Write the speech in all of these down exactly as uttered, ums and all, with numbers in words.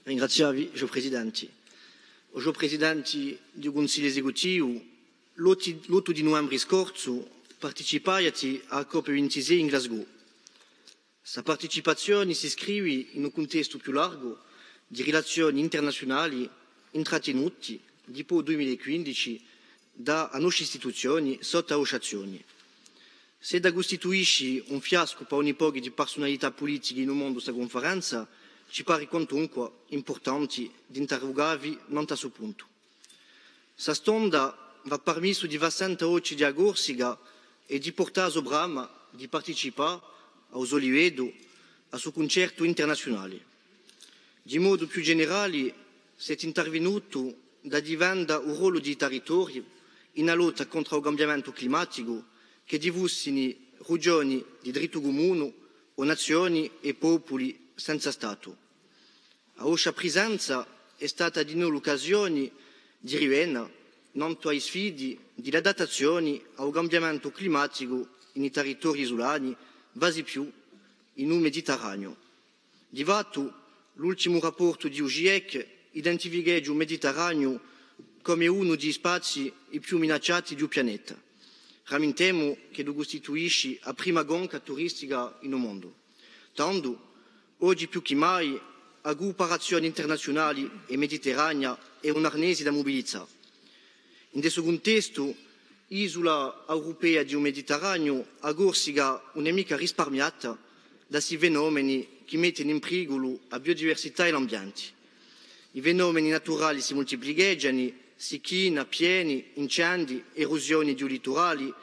Ringrazià vi, o Presidenti. O Presidenti di u Cunsigliu Esecutivu, l'ottu, l'ottu di nuvembri scorsu participaiati à a COP vintisei in Glasgow. Sta participazioni s'iscrivi in un cuntestu più largu di rilazioni internaziunali intrattinuti dipoi u dui mila è quindici da a nostra istituzioni sottu à a sciazioni. S'edda custituisci un fiascu pà un pochi di parsunalità pulitichi in u mondu sta cunferenza, ci pari quantunqua impurtanti d'interrugà vi nant'à stu puntu. Sta stonda v'hà parmissu di fà senta a voci di a Corsica è di purtà a so brama di participà à u so liveddu à stu cuncertu internaziunali. Di modu più generali, seti intervinutu da difenda u rollu di i tarritorii in a lotta contr'à u cambiamentu climaticu, ch'eddi fussini rughjoni di drittu cumunu o nazioni è populi senza Statu. A vostra prisenza hè stata dinò l'occasioni di rivena nantu à i sfidi di l'adattazioni à u cambiamentu climaticu in i tarritorii isulani, guasi più in u Mediterraniu. Di fattu, l'ultimu rapportu di u GIEC identificheghja u Mediterraniu cum'è unu di i spazii i più minacciati di u pianeta. Ramintemu ch'eddu custituisci a prima conca turistica in u mondu. Tandu, oghji più chè mai, a cuuparazioni internaziunali è mediterrania hè un arnesi da mubilizà. In stu cuntestu, isula europea di u Mediterraniu, a Corsica ùn hè micca risparmiata da sti fenomeni chì mettini in priculu a biodiversità è l'ambienti. I fenomeni naturali si multiplicheghjani, sicchina, pieni, incendii, erusioni di u liturali,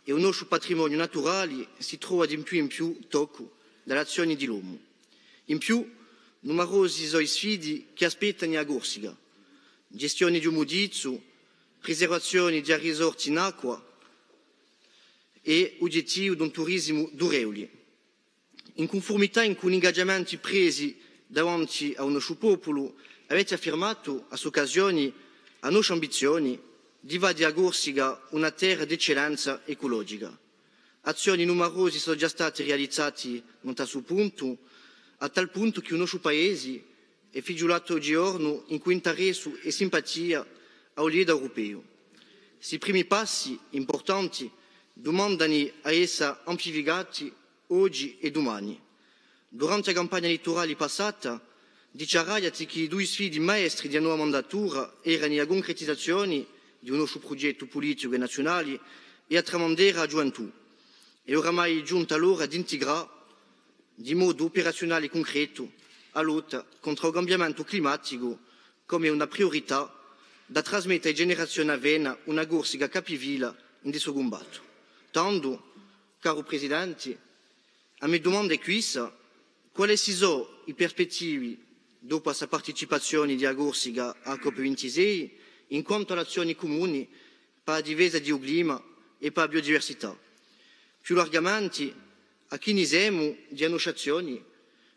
è u nostru patrimoniu naturali si trova di più in più toccu da l'azzioni di l'omu. In più, numarosi sò i sfidi chì aspettani a Corsica: gestioni di u muddizzu, priservazioni di a risorsa in acqua è ughjettivu d'un turisimu durevuli. In cunfurmità incù l'ingagiamenti presi davanti à u nostru populu, aveti affirmatu à st'occasioni a nostra ambizioni di fà di a Corsica una terra d'eccellenza eculogica. Azzioni numarosi sò ghjà stati rializati nant'à stu puntu, à tal puntu chì u nostru paesi hè fighjulatu oghjeghjornu incù interessu è simpatia à u liveddu europeu. Sti primi passi impurtanti dumandani à essa amplificati oghji è dumani. Duranti a campagna eletturali passata, dichjaraiati chì i dui sfidi maestri di a nova mandatura erani a cuncretizazioni di u nostru prughjettu puliticu è naziunali è a tramandera à a ghjuventù. Hè oramai ghjunta l'ora d'intigrà di modu operaziunali è cuncretu a lotta contr'à u cambiamentu climaticu cum'è una priurità da trasmetta à e generazioni à vena una Corsica capifila in stu cumbattu. Tandu, caru Presidenti, a me dumanda hè quissa: quali si sò i perspettivi dopu à sta participazioni di a Corsica à a COP vintisei in quantu à l'azzioni cumuni pà a difesa di u clima è pà a biodiversità? Più largamenti, à chì ni semu di a noscia azzioni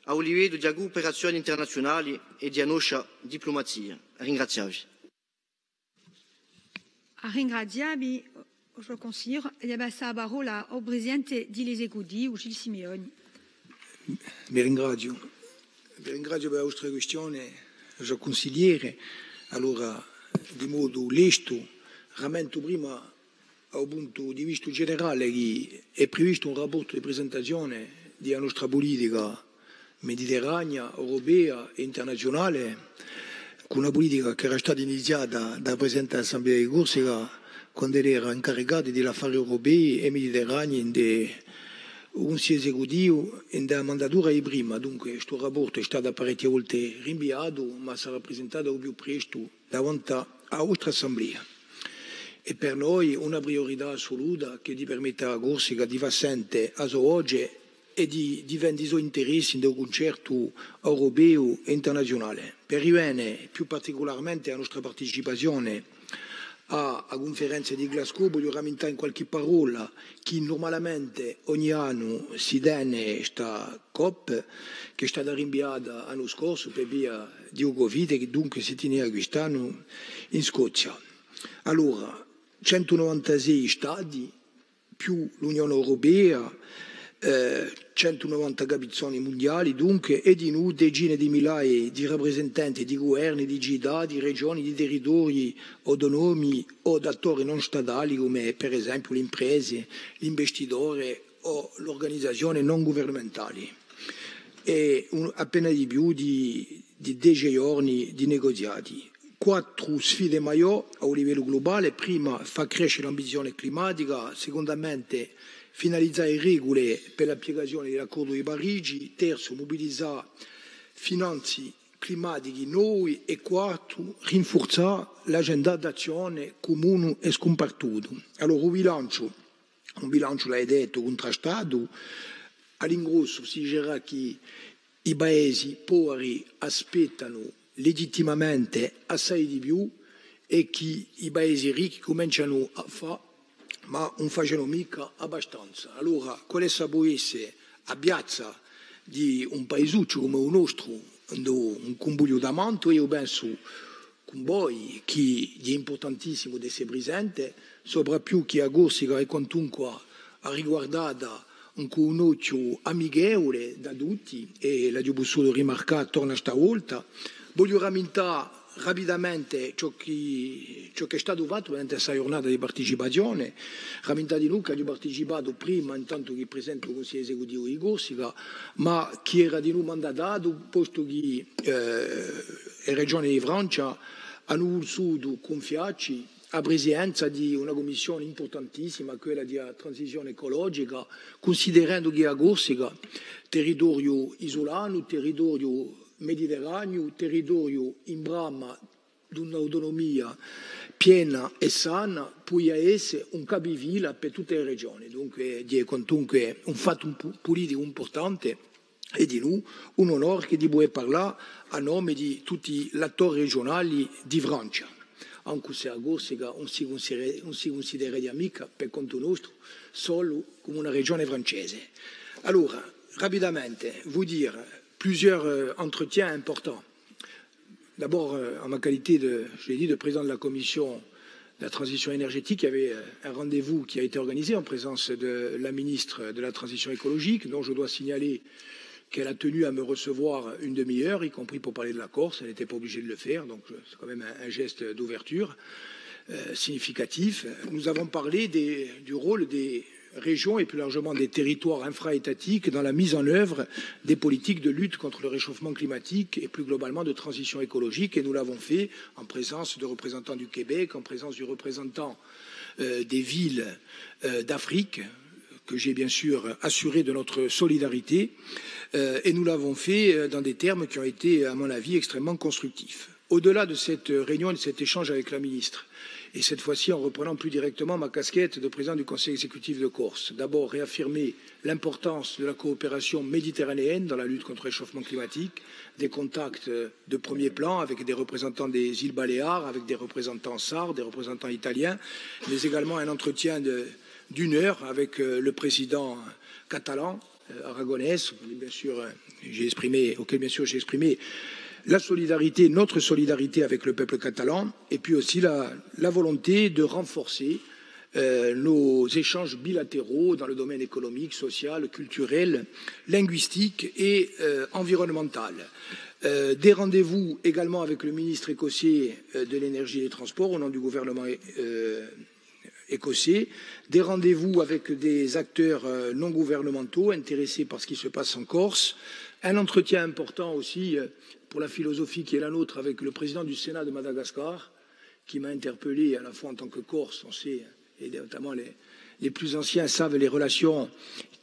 à u liveddu di a cuuperazioni internaziunali è di a noscia diplumazia? À ringrazià vi. À ringrazià vi, o sgiò cunsiglieri, è passà a parolla à u Presidenti di l'Esecutivu, Gilles Simeoni. Vi ringraziu. Vi ringraziu per a vostra quistione, o sgiò cunsiglieri. Allora, di modu lestu, rammentu prima à u puntu di vista generale chì hè previstu un rapportu di presentazione di a nostra pulitica mediterranea, europea è internaziunale, cù una pulitica chì era stata iniziata da u Presidente di l'Assemblea di Corsica quand'ellu era incaricatu di l'affari europei è mediterranei in u Cunsigliu Esecutivu in a mandatura di prima. Dunque, stu rapportu hè statu parechje volte rinviatu, ma sarà presentatu à u più prestu davanti à a vostra Assemblea. Hè per noi una priurità assuluta chì permette à a Corsica di fà sente a so voce è di difende i so interessi in u cuncertu europeu è internaziunale. Per rivene più particularmente à a nostra participazione à a cunferenza di Glasgow, vogliu ramintà in qualchì parolla chì nurmalamente ogni annu si tene sta COP, chì hè stata rinviata l'annu scorsu per via di u Covid è chì dunque si tinia quist'annu in Scozia. Allora, centu novantasei stati, più l'Unione Europea, eh, centu novanta capizzoni mundiali, dunque, è dinù decine di migliaia di rappresentanti di guverni, di cità, di regioni, di territorii autonomi o d'attori non statali, cum'è per esempiu l'imprese, l'investitore o l'organizazione non guvernamentali. È un, appena di più di, di dece ghjorni di negoziati. Quattru sfide maiò à u livellu glubale: prima, fà cresce l'ambizione climatica; secundamente, finalizà e regule per l'applicazione di l'accordu di Parigi; terzu, mubilizà finanzi climatichi novi; è quartu, rinfurzà l'agenda d'azzione cumunu è scumpartutu. Allora, u bilanciu, un bilanciu, l'ai dettu, cuntrastatu. À l'ingrossu si dicerà chì i paesi poveri aspettanu legittimamente assai di più è chì i paesi ricchi cumencianu à fà, ma ùn facenu micca abbastanza. Allora, quale essa pò esse a piazza di un paesucciu cum'è u nostru, ind'un cumbugliu tamantu? Eiu pensu cun voi chì hè impurtantissimu d'esse prisente, soprattuttu chì a Corsica hè quantunque riguardata cù un ochju amichevule da tutti, è l'aghju pussutu rimarcà torna sta volta. Vogliu ramintà rapidamente ciò chì, ciò chì hè statu fattu durante sta ghjurnata di participazione, ramintà dinù ch'aghju participatu prima, intantu chì presidente di u Cunsigliu esecutivu di Corsica, ma chì era dinù mandatatu, postu chì, eh, e Regioni di Francia anu vulsutu cunfiacci a presidenza di una cummissione impurtantissima, quella di a transizione eculogica, cunsiderendu chì a Corsica, territoriu isulanu, territoriu mediterraniu, territoriu in brama d'un'autunumia piena è sana, pudia esse un capifila per tutte e Regioni. Dunque, hè quantunque un fattu pu-, puliticu impurtante. È dinù un onore chì di pudè parlà à nome di tutti l'attori regiunali di Francia, ancu s'è a Corsica ùn si cunsidere-, ùn si cunsidereria micca, per contu nostru, solu cum'è una regione francese. Allora, rapidamente, vous dire plusieurs, euh, entretiens importants. D'abord, euh, en ma qualité de, je l'ai dit, de président de la commission de la transition énergétique, il y avait, euh, un rendez-vous qui a été organisé en présence de la ministre de la Transition écologique, dont je dois signaler qu'elle a tenu à me recevoir une demi-heure, y compris pour parler de la Corse. Elle n'était pas obligée de le faire, donc, euh, c'est quand même un, un geste d'ouverture, euh, significatif. Nous avons parlé des, du rôle des régions et plus largement des territoires infra-étatiques dans la mise en œuvre des politiques de lutte contre le réchauffement climatique et plus globalement de transition écologique. Et nous l'avons fait en présence de représentants du Québec, en présence du représentant, euh, des villes, euh, d'Afrique, que j'ai bien sûr assuré de notre solidarité, euh, et nous l'avons fait, euh, dans des termes qui ont été, à mon avis, extrêmement constructifs. Au-delà de cette réunion et de cet échange avec la ministre, et cette fois-ci en reprenant plus directement ma casquette de président du Conseil exécutif de Corse, d'abord réaffirmer l'importance de la coopération méditerranéenne dans la lutte contre le réchauffement climatique, des contacts de premier plan avec des représentants des îles Baléares, avec des représentants sardes, des représentants italiens, mais également un entretien de, d'une heure avec, euh, le président catalan, euh, aragonais, bien sûr, euh, j'ai exprimé, auquel bien sûr j'ai exprimé la solidarité, notre solidarité avec le peuple catalan, et puis aussi la, la volonté de renforcer, euh, nos échanges bilatéraux dans le domaine économique, social, culturel, linguistique et, euh, environnemental. Euh, des rendez-vous également avec le ministre écossais, euh, de l'énergie et des transports au nom du gouvernement, euh, écossais, des rendez-vous avec des acteurs, euh, non gouvernementaux intéressés par ce qui se passe en Corse, un entretien important aussi, euh, pour la philosophie qui est la nôtre avec le président du Sénat de Madagascar, qui m'a interpellé à la fois en tant que Corse, on sait, et notamment les, les plus anciens savent les relations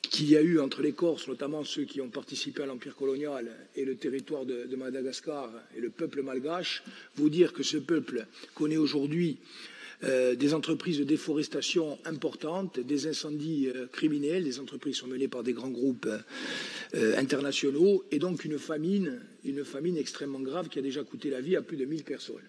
qu'il y a eu entre les Corses, notamment ceux qui ont participé à l'empire colonial, et le territoire de, de Madagascar et le peuple malgache, vous dire que ce peuple connaît aujourd'hui, euh, des entreprises de déforestation importantes, des incendies, euh, criminels, les entreprises sont menées par des grands groupes, euh, internationaux, et donc une famine, une famine extrêmement grave qui a déjà coûté la vie à plus de mille personnes.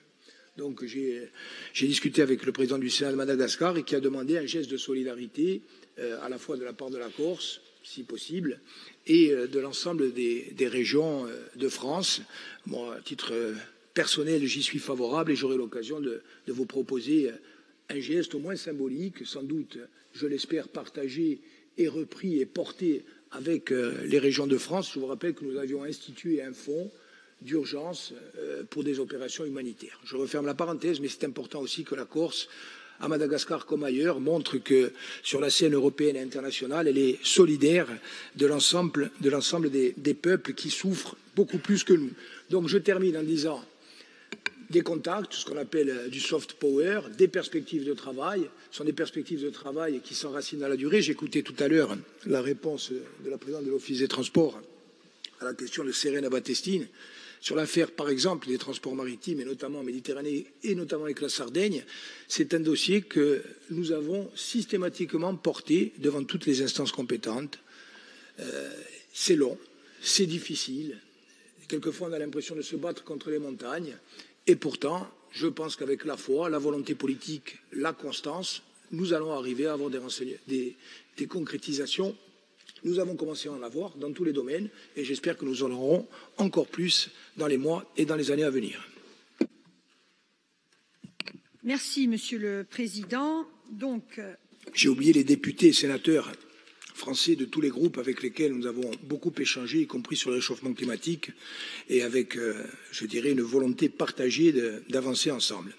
Donc j'ai, j'ai discuté avec le président du Sénat de Madagascar et qui a demandé un geste de solidarité, euh, à la fois de la part de la Corse, si possible, et, euh, de l'ensemble des, des régions, euh, de France. Moi, à titre, euh, personnel, j'y suis favorable et j'aurai l'occasion de, de vous proposer, euh, un geste au moins symbolique, sans doute, je l'espère, partagé et repris et porté avec, euh, les régions de France. Je vous rappelle que nous avions institué un fonds d'urgence, euh, pour des opérations humanitaires. Je referme la parenthèse, mais c'est important aussi que la Corse, à Madagascar comme ailleurs, montre que sur la scène européenne et internationale, elle est solidaire de l'ensemble, de l'ensemble des, des peuples qui souffrent beaucoup plus que nous. Donc je termine en disant des contacts, ce qu'on appelle, euh, du soft power, des perspectives de travail. Ce sont des perspectives de travail qui s'enracinent dans la durée. J'écoutais tout à l'heure la réponse de la présidente de l'Office des transports à la question de Serena Battestini, sur l'affaire, par exemple, des transports maritimes, et notamment en Méditerranée, et notamment avec la Sardaigne. C'est un dossier que nous avons systématiquement porté devant toutes les instances compétentes. Euh, c'est long, c'est difficile. Quelquefois, on a l'impression de se battre contre les montagnes. Et pourtant, je pense qu'avec la foi, la volonté politique, la constance, nous allons arriver à avoir des renseign-, des, des concrétisations. Nous avons commencé à en avoir dans tous les domaines et j'espère que nous en aurons encore plus dans les mois et dans les années à venir. Merci, Monsieur le Président. Donc, euh, J'ai oublié les députés et sénateurs français de tous les groupes avec lesquels nous avons beaucoup échangé, y compris sur le réchauffement climatique, et avec, euh, je dirais, une volonté partagée de, d'avancer ensemble.